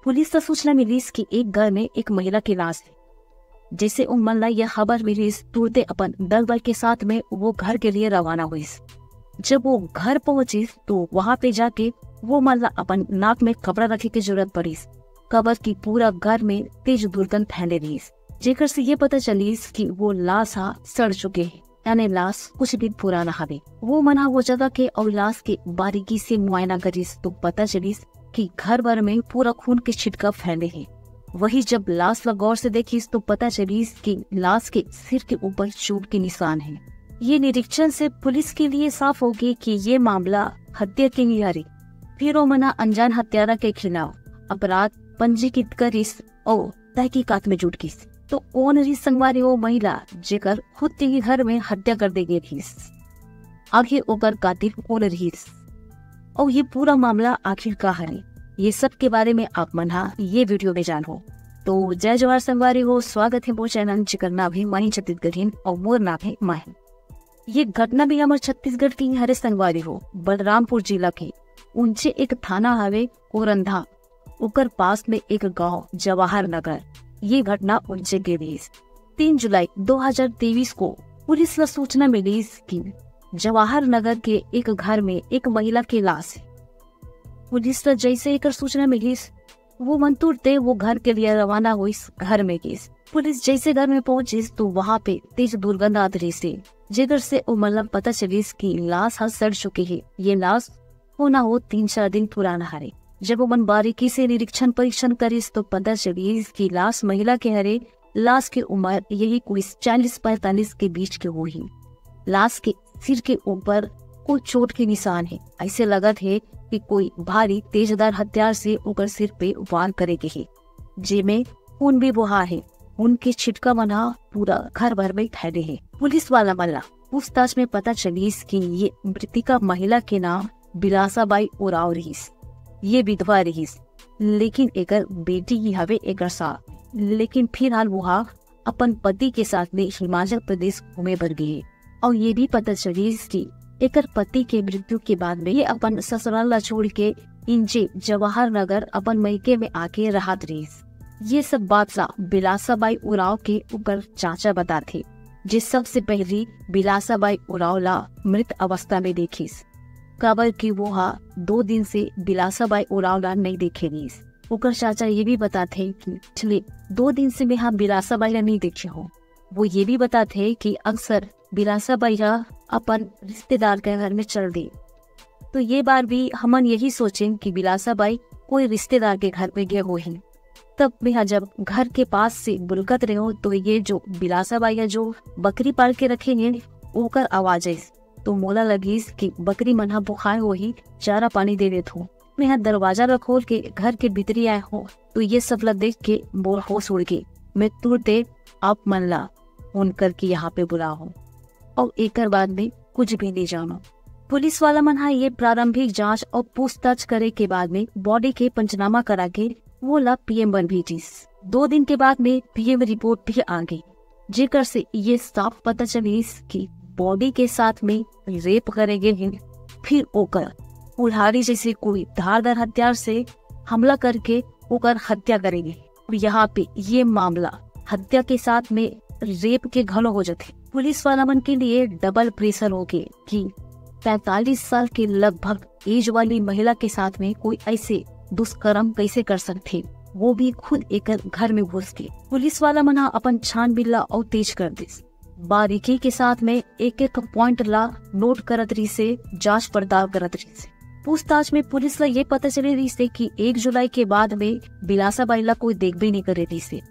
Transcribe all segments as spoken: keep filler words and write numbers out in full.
Police ला सूचना मिलिस कि एक घर में एक महिला के लाश हे। जैसे उमन ला यह खबर मिलिस, तुरते अपन दल बल के साथ में वो घर के लिए रवाना होइस। जब वो घर पहुंचिस तो वहां पे जाके वो मन ला अपन नाक में कपड़ा रखे के जरूरत पड़िस, काबर कि पूरा घर में तेज दुर्गंध फैले रहिस, जेकर से ये पता चलिस कि वो लाश हा सड़ चुके हे, यानी लाश कुछ दिन पुराना हवे। वो मन हा वो जगह के अउ लाश के बारीकी से मुआयना करिस तो पता चलिस कि घर भर में पूरा खून के छिटका फैले हे। वही जब लाश ला गौर से देखिस तो पता चलिस कि लाश के सिर के ऊपर चोट के निशान हे। ये निरीक्षण से पुलिस के लिए साफ हो गई कि ये मामला हत्या के ही हरे। फिर वो मन हा अनजान हत्यारा के खिलाफ अपराध पंजीकृत करिस अउ तहकीकात में जुट गिस। तो कोन रहिस संगवारी हो महिला, जेकर खुद के ही घर में हत्या कर दे गे रहिस? आखिर ओकर कातिल कोन रहिस? अउ ये पूरा मामला आखिर का हरे, ये सब के बारे में आप मन हा ये वीडियो में जानहू। तो जय जोहार संगवारी हो, स्वागत हे मोर चैनल जेकर नाम हे माही छत्तीसगढ़िन अउ मोर नाम हे माही। ये घटना भी हमर छत्तीसगढ़ के ही हरे संगवारी हो, बलरामपुर जिला के उंचे एक थाना हवे कोरंधा, ओकर पास में एक गांव जवाहर नगर। ये घटना उंचे के रहिस। तीन जुलाई दो हज़ार तेईस को पुलिस ला सूचना मिलिस कि जवाहर नगर के एक घर में एक महिला के लाश हे। पुलिस ला जैसे एकर सूचना मिलिस, वो मन तुरते वो घर के लिए रवाना होइस, घर में गिस। पुलिस जैसे घर में पहुंचिस तो वहां पे तेज दुर्गंध आत रहिस हे, जेकर से ओ मन ला पता चलिस कि लाश हा सड़ चुके हे। ये लाश हो ना हो तीन चार दिन पुराना हरे। जब ओमन बारीकी से निरीक्षण परीक्षण करिस तो पता चलिस कि लाश महिला के हरे। लाश के उम्र यही कोई चालीस पैंतालीस के बीच के होही। लाश के सिर के ऊपर कोई चोट के निशान हे। ऐसे लगत हे कि कोई भारी तेजदार हथियार से ओकर सिर पे वार करे गे हे, जेमे खून भी बोहा हे। खून के छिटका मन हा पूरा घर भर में फैले हे। पुलिस वाला मन ला पूछताछ में पता चलिस कि ये मृतिका महिला के नाम बिलासा बाई उरांव रहिस। ये विधवा रहिस, लेकिन एकर बेटी ही हवे एकर साथ। लेकिन फिलहाल वो हा अपन पति के साथ में हिमाचल प्रदेश घूमे बर गे हे। अउ ये भी पता चलिस कि एकर पति के मृत्यु के बाद में ये अपन ससुराल ला छोड़ के इंजे जवाहर नगर अपन मइके में आके रहत रहिस। ये सब बात ला बिलासा बाई उरांव के ओकर चाचा बताथे, जे सबसे पहली बिलासा बाई उरांव ला मृत अवस्था में देखिस, काबर कि वो हा दो दिन से बिलासा बाई उरांव ला नइ देखे रहिस। ओकर चाचा ये भी बताथे कि पिछले दो दिन से मैं हा बिलासा बाई ला नइ देखे हों। वो ये भी बताथे कि अक्सर बिलासा बाई हा अपन रिश्तेदार के घर में चल दे। तो ये बार भी हमन यही सोचेन कि बिलासा बाई कोई रिश्तेदार के घर में गे होही। तब मैं हा जब घर के पास से बुलकत रहेंव तो ये जो बिलासा बाई हा जो बकरी पाल के रखे हे ओकर आवाज आइस। तो मोला लगिस कि बकरी मन हा भुखाए होही, चारा पानी दे देथों। मैं हा दरवाजा ला खोल के घर के भीतरी आए हों तो ये सब ला देख के मोर होश उड़ गे। मैं तुरते आप मन ला फोन करके यहाँ पे बुलाए हों अउ एकर बाद में कुछ भी नइ जानों। पुलिस वाला मन हा ये प्रारंभिक जांच अउ पूछताछ करे के बाद में बॉडी के पंचनामा करा के वो ला पीएम बर भेजिस। दो दिन के बाद में पीएम रिपोर्ट भी आ गई, जेकर से ये साफ पता चलिस कि बॉडी के साथ में रेप करे गे हे, फिर ओकर कुल्हाड़ी जैसे कोई धारदार हथियार से हमला करके ओकर हत्या करे गे। और यहाँ पे ये मामला हत्या के साथ में रेप के घलो हो जाथे। पुलिस वाला मन के लिए डबल प्रेशर हो गए कि पैंतालीस साल के लगभग एज वाली महिला के साथ में कोई ऐसे दुष्कर्म कैसे कर सकथे, वो भी खुद एकर घर में घुस के। पुलिस वाला मन हा अपन छानबीन ला अउ तेज कर दिस। बारीकी के साथ में एक एक पॉइंट ला नोट करत रहिसे, जांच पड़ताल करत रहिसे। पूछताछ में पुलिस ला ये पता चले रहिसे कि एक जुलाई के बाद में बिलासा बाई ला कोई देखबे नहीं करे रहिसे।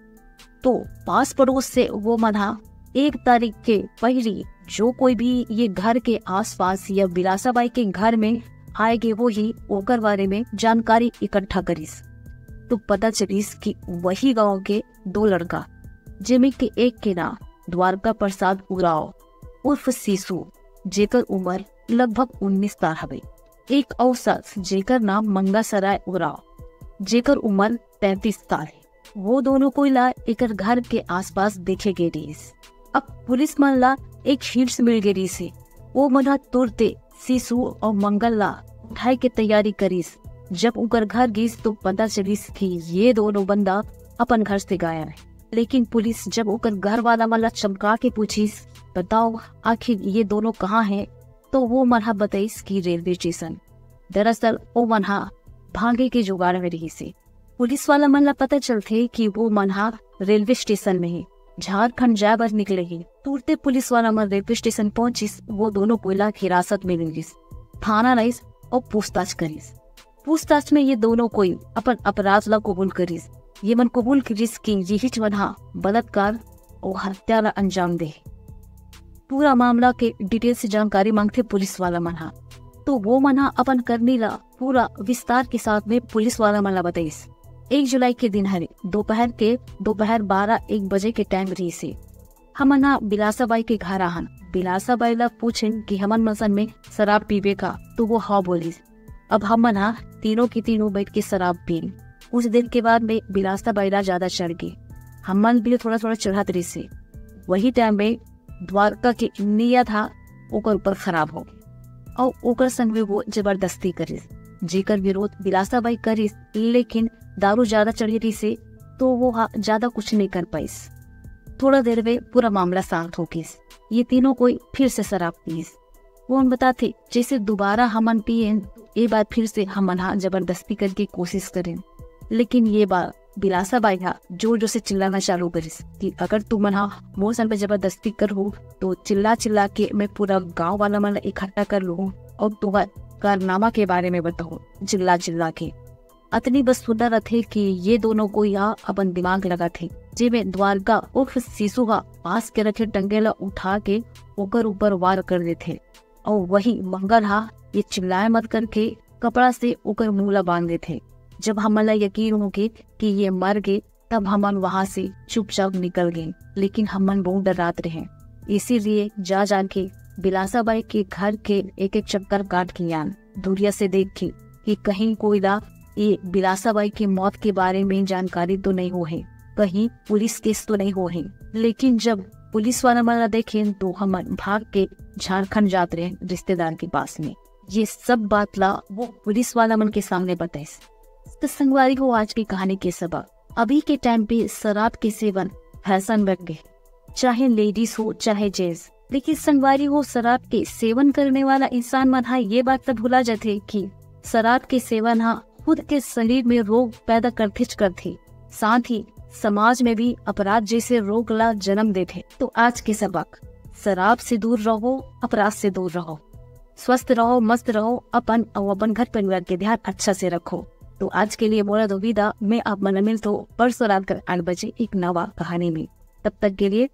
तो पास पड़ोस से वो मन हा एक तारीख के पहली जो कोई भी ये घर के आसपास या बिलासा बाई के घर में आए गे होही, ओकर बारे में जानकारी इकट्ठा करिस। तो पता चलिस कि वही गांव के दो लड़का, जेमे के एक के नाम द्वारका प्रसाद उरांव उर्फ सीसू, जेकर उम्र लगभग उन्नीस साल हवे, एक अउ शख्स जेकर नाम मंगासराय उरांव, जेकर उम्र पैंतीस साल हे। वो दोनों कोई ला एकर घर के आसपास देखे गे रहिस। अब पुलिस मन ला एक हिंट्स मिल गे रहिस हे। वो मन हा तुरते सीसू अउ मंगल ला उठाए के तैयारी करिस। जब ओकर घर गिस तो पता चलिस कि ये दोनों बंदा अपन घर से गायब हे। लेकिन पुलिस जब ओकर घर वाला मन ला चमका के पूछिस, "बताओ, आखिर ये दोनों कहाँ हे?" तो वो मन हा बताइस कि रेलवे स्टेशन। दरअसल वो मन हा भागे के जुगाड़ में रहिस हे। पुलिस वाला मन ला पता चलथे कि वो मन हा रेलवे स्टेशन में हे, झारखंड जाए बर निकले हे। तुरते पुलिस वाला मन रेलवे स्टेशन पहुंचिस, वो दोनों कोई ला हिरासत में ले गिस, थाना लाइस और पूछताछ करिस। पूछताछ में ये दोनों कोई अपन अपराध ला कबूल करिस। ये मन कबूल करिस कि यहीच मन हा बलात्कार और हत्या ला अंजाम दे। पूरा मामला के डिटेल से जानकारी मांगथे पुलिस वाला मन हा, तो वो मन हा अपन करनी ला पूरा विस्तार के साथ में पुलिस वाला मन ला बताइस। एक जुलाई के दिन हरे, दोपहर के, दोपहर बारह एक बजे के टाइम रहिस हे। हमन हा बिलासा बाई के घर आहन। बिलासा बाई ला पूछेन कि हमन मन संग में शराब पीबे का, तो वो हाँ बोलिस। अब हमन हा तीनों के तीनों बैठ के शराब पीन। कुछ दिन के बाद में बिलासा बाई ला ज्यादा चढ़ गे। हमन भी थोड़ा थोड़ा चढ़त रहिस हे। वही टाइम में द्वारका के नियत हा ओकर ऊपर खराब हो गे और ओकर संग में वो जबरदस्ती करिस, जेकर विरोध बिलासा बाई करिस, लेकिन दारू ज्यादा चढ़े रहिस हे, तो वो हा ज्यादा कुछ नहीं कर पाइस। थोड़ा देर में पूरा मामला शांत हो गिस। ये तीनों कोई फिर से शराब पीस। वो मन बताथे, जैसे दोबारा हमन पियेन, ये बार फिर से हमन हा जबरदस्ती करके कोशिश करेन, लेकिन ये बार बिलासा बाई हा जोर जोर से चिल्लाना चालू करिस कि अगर तुमन हा मोर संग में जबरदस्ती करहू, तो चिल्ला चिल्ला के मैं पूरा गांव वाला मन ला इकट्ठा कर लूहूं और तुम्हार कारनामा के बारे में बताहूं, चिल्ला चिल्ला के। अतनी बस सुनना रथे कि ये दोनों कोई हा अपन दिमाग लगाथे, जेमे द्वारका उर्फ सीसू हा पास के रखे डंडे ला उठा के ओकर ऊपर वार कर देथे और वही मंगल हा ये चिल्लाए मत करके कपड़ा से ओकर मुंह ला बांध देथे। जब हमन ला यकीन हो गे कि ये मर गे, तब हमन वहां से चुपचाप निकल गए, लेकिन हमन बहुत डरात रहे, इसीलिए जा जान के बिलासा बाई के घर के एक एक चक्कर काट के आन, दूरिया से देख के कि कहीं कोई ला ये बिलासा बाई के मौत के बारे में जानकारी तो नहीं हो हे, कहीं पुलिस केस तो नहीं हो हे। लेकिन जब पुलिस वाला मन ला देखेन, तो हमन भाग के झारखंड जात रहे रिश्तेदार के पास में। ये सब बात ला वो पुलिस वाला मन के सामने बताइस। तो संगवारी हो, आज की कहानी के सबक, अभी के टाइम पे शराब के सेवन फैशन बन गए, चाहे लेडीज हो चाहे जेंट्स। लेकिन संगवारी हो, शराब के सेवन करने वाला इंसान मन हा ये बात तो भुला जाथे कि शराब के सेवन हा खुद के शरीर में रोग पैदा करथेच करथे, साथ ही समाज में भी अपराध जैसे रोग ला जन्म देथे। तो आज के सबक, शराब से दूर रहो, अपराध से दूर रहो, स्वस्थ रहो, मस्त रहो, अपन अउ अपन घर परिवार के ध्यान अच्छा से रखो। तो आज के लिए मोला दो विदा, मैं आप मन ला मिलथों परसों रात कर आठ बजे एक नवा कहानी में। तब तक के लिए